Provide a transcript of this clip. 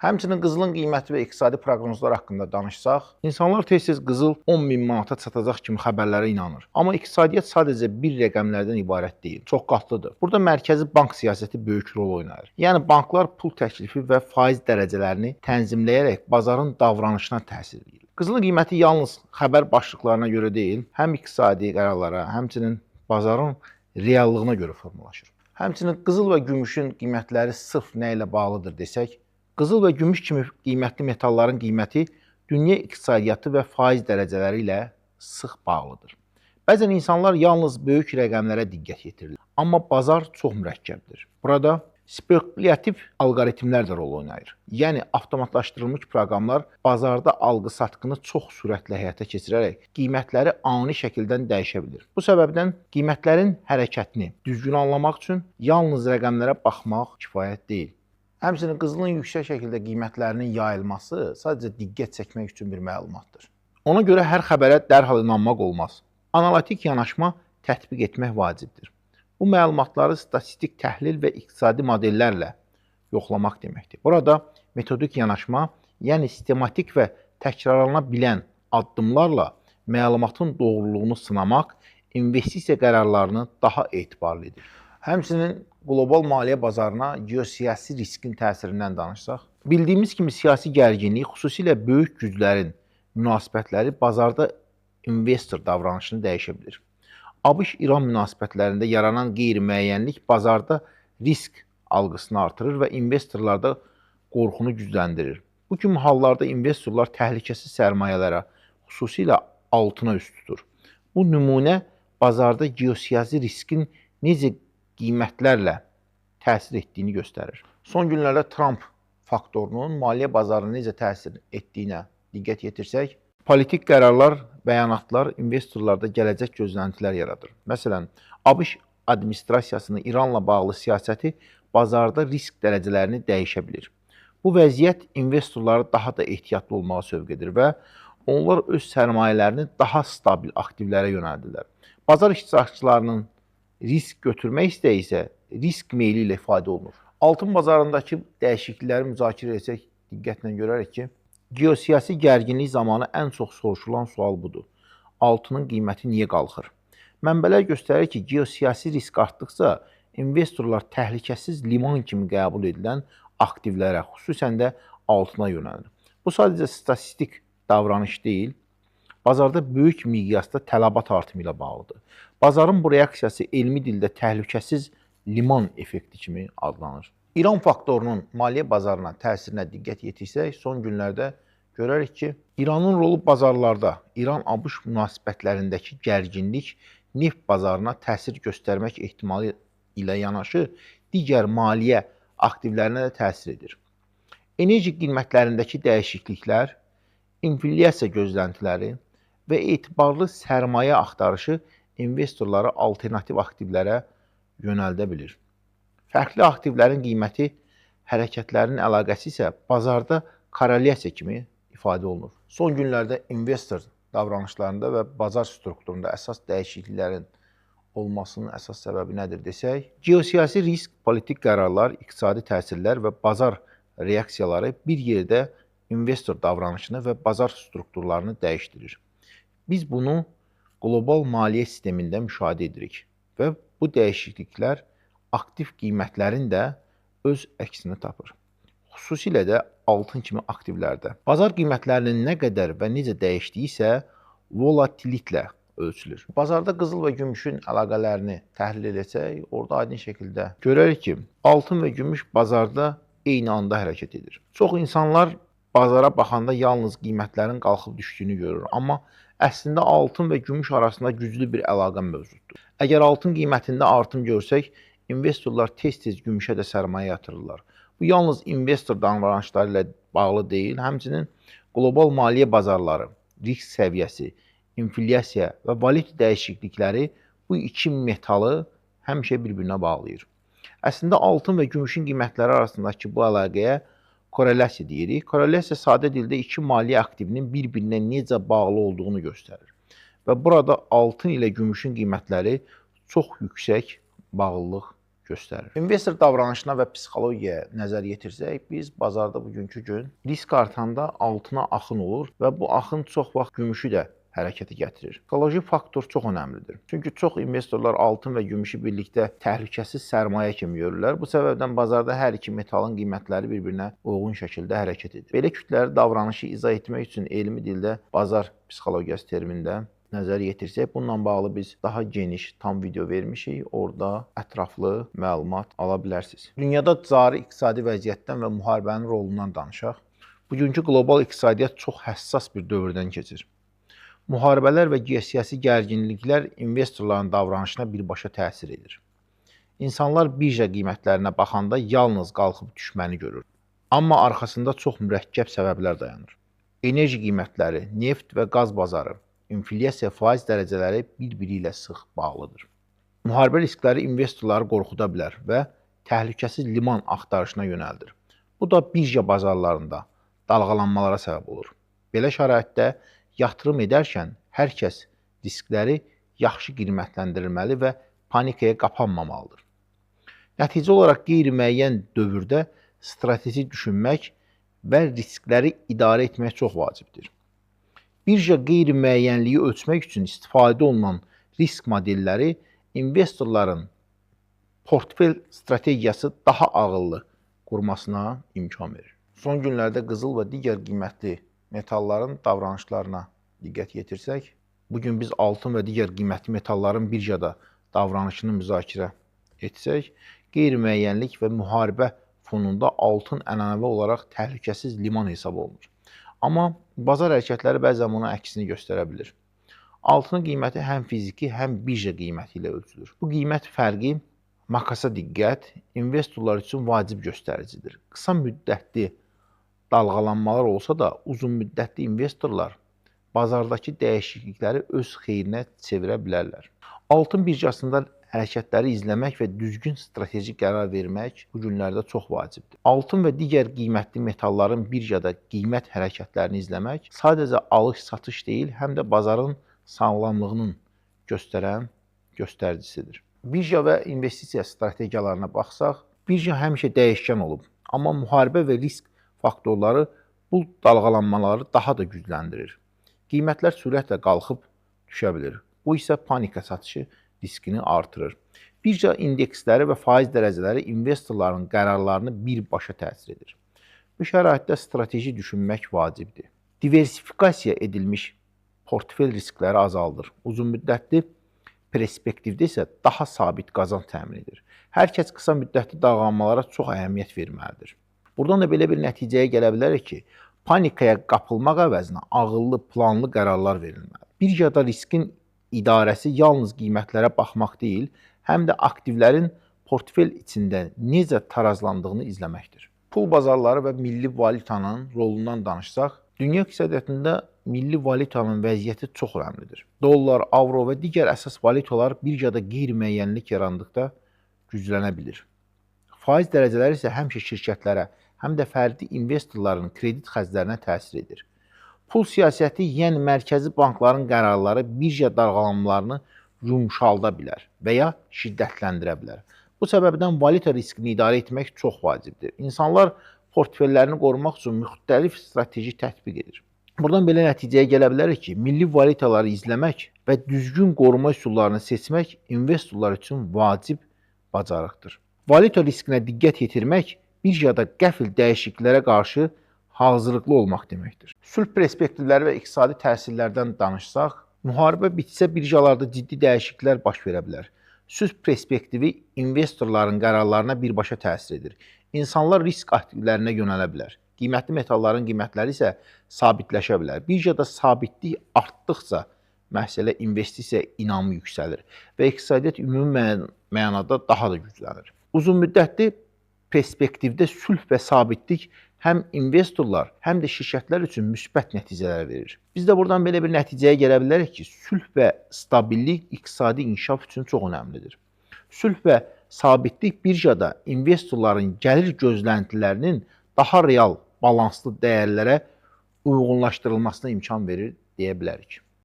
Həmçinin qızılın qiyməti və iqtisadi proqnozlar haqqında danışsaq, insanlar tez-tez qızıl 10 min manata çatacaq kimi xəbərlərə inanır. Amma iqtisadiyyat sadəcə bir rəqəmlərdən ibarət deyil, çox qatlıdır. Burada mərkəzi bank siyasəti böyük rol oynayır. Yəni banklar pul təklifi və faiz dərəcələrini tənzimləyərək bazarın davranışına təsir edir. Qızılın qiyməti yalnız xəbər başlıqlarına görə deyil, həm iqtisadi qərarlara, həmçinin bazarın reallığına görə formalaşır. Həmçinin qızıl və gümüşün qiymətləri sırf nə ilə bağlıdır desək, qızıl və gümüş kimi qiymətli metalların qiyməti dünya iqtisadiyyatı və faiz dərəcələri ilə sıx bağlıdır. Bəzən insanlar yalnız böyük rəqəmlərə diqqət yetirirlər, amma bazar çox mürəkkəbdir. Burada spekulyativ alqoritmlər də rol oynayır. Yəni avtomatlaşdırılmış proqramlar bazarda alqı-satqını çox sürətlə həyata keçirərək qiymətləri ani şəkildən dəyişə bilir. Bu səbəbdən qiymətlərin hərəkətini düzgün anlamaq üçün yalnız rəqəmlərə baxmaq kifayət deyil. Həmçinin qızılın yüksək şəkildə qiymətlərinin yayılması sadəcə diqqət çəkmək üçün bir məlumatdır. Ona görə hər xəbərə dərhal inanmaq olmaz. Analitik yanaşma tətbiq etmək vacibdir. Bu məlumatları statistik təhlil və iqtisadi modellərlə yoxlamaq deməkdir. Burada metodik yanaşma, yəni sistematik və təkrarlana bilən addımlarla məlumatın doğruluğunu sınamaq investisiya qərarlarını daha etibarlı edir. Həmçinin qlobal maliyyə bazarına geosiyasi riskin təsirindən danışsaq, bildiyimiz kimi siyasi gərginlik, xüsusilə böyük güclərin münasibətləri bazarda investor davranışını dəyişə bilir. ABŞ-İran münasibətlərində yaranan qeyri-müəyyənlik bazarda risk alğısını artırır və investorlarda qorxunu gücləndirir. Bu kimi hallarda investorlar təhlükəsiz sərmayələrə, xüsusilə altına üst tutur. Bu nümunə bazarda geosiyasi riskin necə qiymətlərlə təsir etdiyini göstərir. Son günlərdə Tramp faktorunun maliyyə bazarına necə təsir etdiyinə diqqət yetirsək, politik qərarlar, bəyanatlar investorlarda gələcək gözləntilər yaradır. Məsələn, ABŞ administrasiyasının İranla bağlı siyasəti bazarda risk dərəcələrini dəyişə bilir. Bu vəziyyət investorları daha da ehtiyatlı olmağa sövq edir və onlar öz sərmayələrini daha stabil aktivlərə yönəldirlər. Bazar iştirakçılarının risk götürmək istəyi isə risk meyli ilə ifadə olunur. Altın bazarındakı dəyişiklikləri müzakirə etsək, diqqətlə görərik ki, geosiyasi gərginlik zamanı ən çox soruşulan sual budur. Altının qiyməti niyə qalxır? Mənbələr göstərir ki, geosiyasi risk artdıqca investorlar təhlükəsiz liman kimi qəbul edilən aktivlərə, xüsusən də altına yönəlir. Bu sadəcə statistik davranış deyil, bazarda böyük miqyasda tələbat artımı ilə bağlıdır. Bazarın bu reaksiyası elmi dildə təhlükəsiz liman effekti kimi adlanır. İran faktorunun maliyyə bazarına təsirinə diqqət yetirsək, son günlərdə görərik ki, İranın rolu bazarlarda, İran-ABŞ münasibətlərindəki gərginlik neft bazarına təsir göstərmək ehtimalı ilə yanaşı digər maliyyə aktivlərinə də təsir edir. Enerji qiymətlərindəki dəyişikliklər, inflyasiya gözləntiləri və etibarlı sərmayə axtarışı investorları alternativ aktivlərə yönəldə bilir. Fərqli aktivlərin qiyməti hərəkətlərinin əlaqəsi isə bazarda korrelyasiya kimi ifadə olunur. Son günlərdə investor davranışlarında və bazar strukturunda əsas dəyişikliklərin olmasının əsas səbəbi nədir desək, geosiyasi risk, politik qərarlar, iqtisadi təsirlər və bazar reaksiyaları bir yerdə investor davranışını və bazar strukturlarını dəyişdirir. Biz bunu qlobal maliyyə sistemində müşahidə edirik və bu dəyişikliklər aktiv qiymətlərin də öz əksini tapır. Xüsusilə də altın kimi aktivlərdə. Bazar qiymətlərinin nə qədər və necə dəyişdiyi isə volatilitlə ölçülür. Bazarda qızıl və gümüşün əlaqələrini təhlil etsək, orada aydın şəkildə görərik ki, altın və gümüş bazarda eyni anda hərəkət edir. Çox insanlar bazara baxanda yalnız qiymətlərin qalxıb düşdüyünü görür, amma əslində altın və gümüş arasında güclü bir əlaqə mövcuddur. Əgər altın qiymətində artım görsək, investorlar tez-tez gümüşə də sərmayə yatırırlar. Bu yalnız investor davranışları ilə bağlı deyil, həmçinin qlobal maliyyə bazarları, risk səviyyəsi, inflyasiya və valyuta dəyişiklikləri bu iki metalı həmişə bir-birinə bağlayır. Əslində altın və gümüşün qiymətləri arasındakı bu əlaqəyə korrelyasiya deyirik. Korrelyasiya sadə dildə iki maliyyə aktivinin bir-birinə necə bağlı olduğunu göstərir. Və burada altın ilə gümüşün qiymətləri çox yüksək bağlılıq göstərir. İnvestor davranışına və psixologiyaya nəzər yetirsək, biz bazarda bugünkü gün risk artanda altına axın olur və bu axın çox vaxt gümüşü də hərəkətə gətirir. Psixoloji faktor çox önəmlidir. Çünki çox investorlar altın və gümüşü birlikdə təhlükəsiz sərmayə kimi görürlər. Bu səbəbdən bazarda hər iki metalın qiymətləri bir-birinə uyğun şəkildə hərəkət edir. Belə kütləvi davranışı izah etmək üçün elmi dildə bazar psixologiyası termində nəzər yetirsək, bununla bağlı biz daha geniş tam video vermişik. Orada ətraflı məlumat ala bilərsiniz. Dünyada cari iqtisadi vəziyyətdən və müharibənin rolundan danışaq. Bugünkü qlobal iqtisadiyyat çox həssas bir dövrdən keçir. Müharibələr və geosiyasi gərginliklər investorların davranışına birbaşa təsir edir. İnsanlar birja qiymətlərinə baxanda yalnız qalxıb düşməni görür. Amma arxasında çox mürəkkəb səbəblər dayanır. Enerji qiymətləri, neft və qaz bazarı, inflyasiya faiz dərəcələri bir-biri ilə sıx bağlıdır. Müharibə riskləri investorları qorxuda bilər və təhlükəsiz liman axtarışına yönəldir. Bu da birja bazarlarında dalğalanmalara səbəb olur. Belə şəraitdə yatırım edərkən hər kəs riskləri yaxşı qiymətləndirilməli və panikaya qapanmamalıdır. Nəticə olaraq qeyri-müəyyən dövrdə strateji düşünmək və riskləri idarə etmək çox vacibdir. Birja qeyri-müəyyənliyi ölçmək üçün istifadə olunan risk modelləri investorların portfel strategiyası daha ağıllı qurmasına imkan verir. Son günlərdə qızıl və digər qiymətli metalların davranışlarına diqqət yetirsək, bugün biz altın və digər qiymətli metalların birjada davranışını müzakirə etsək, qeyri-müəyyənlik və müharibə fonunda altın ənənəvi olaraq təhlükəsiz liman hesab olunur. Amma bazar hərəkətləri bəzən buna əksini göstərə bilir. Altının qiyməti həm fiziki, həm birja qiyməti ilə ölçülür. Bu qiymət fərqi makasa diqqət, investorlar üçün vacib göstəricidir. Qısa müddətli dalğalanmalar olsa da, uzun müddətli investorlar bazardakı dəyişiklikləri öz xeyrinə çevirə bilərlər. Altın birjasında hərəkətləri izləmək və düzgün strateji qərar vermək bu günlərdə çox vacibdir. Altın və digər qiymətli metalların birjada qiymət hərəkətlərini izləmək sadəcə alış-satış deyil, həm də bazarın sağlamlığının göstərən göstəricisidir. Birja və investisiya strategiyalarına baxsaq, birja həmişə dəyişkən olub, amma müharibə və risk faktorları bu dalğalanmaları daha da gücləndirir. Qiymətlər sürətlə qalxıb düşə bilir. Bu isə panika satışı riskini artırır. Birja indeksləri və faiz dərəcələri investorların qərarlarını birbaşa təsir edir. Bu şəraitdə strateji düşünmək vacibdir. Diversifikasiya edilmiş portfel riskləri azaldır. Uzunmüddətli perspektivdə isə daha sabit qazanc təmin edir. Hər kəs qısa müddətli dalğalanmalara çox əhəmiyyət verməlidir. Buradan da belə bir nəticəyə gələ bilərik ki, panikaya qapılmaq əvəzinə ağıllı, planlı qərarlar verilməlidir. Birjada riskin idarəsi yalnız qiymətlərə baxmaq deyil, həm də aktivlərin portfel içində necə tarazlandığını izləməkdir. Pul bazarları və milli valyutanın rolundan danışsaq, dünya iqtisadiyyatında milli valyutanın vəziyyəti çox önəmlidir. Dollar, avro və digər əsas valyutalar birjada qeyri-müəyyənlik yarandıqda güclənə bilir. Faiz dərəcələri isə həmişə şirkətlərə, həm də fərdi investorların kredit xərclərinə təsir edir. Pul siyasəti, yəni mərkəzi bankların qərarları birja dalğalanmalarını yumşalda bilər və ya şiddətləndirə bilər. Bu səbəbdən valyuta riskini idarə etmək çox vacibdir. İnsanlar portfellərini qorumaq üçün müxtəlif strateji tətbiq edir. Buradan belə nəticəyə gələ bilərik ki, milli valyutaları izləmək və düzgün qoruma üsullarını seçmək investorlar üçün vacib bacarıqdır. Valyuta riskinə diqqət yetirmək birjada qəfil dəyişikliklərə qarşı hazırlıqlı olmaq deməkdir. Sülh perspektivləri və iqtisadi təsirlərdən danışsaq, müharibə bitsə birjalarda ciddi dəyişikliklər baş verə bilər. Sülh perspektivi investorların qərarlarına birbaşa təsir edir. İnsanlar risk aktivlərinə yönələ bilər. Qiymətli metalların qiymətləri isə sabitləşə bilər. Birjada sabitlik artdıqca məhz elə investisiya inamı yüksəlir və iqtisadiyyat ümumi mənada daha da güclənir. Uzunmüddətli perspektivdə sülh və sabitlik həm investorlar, həm də şirkətlər üçün müsbət nəticələr verir. Biz də buradan belə bir nəticəyə gələ bilərik ki, sülh və stabillik iqtisadi inkişaf üçün çox önəmlidir. Sülh və sabitlik birjada investorların gəlir gözləntilərinin daha real, balanslı dəyərlərə uyğunlaşdırılmasına imkan verir deyə bilərik.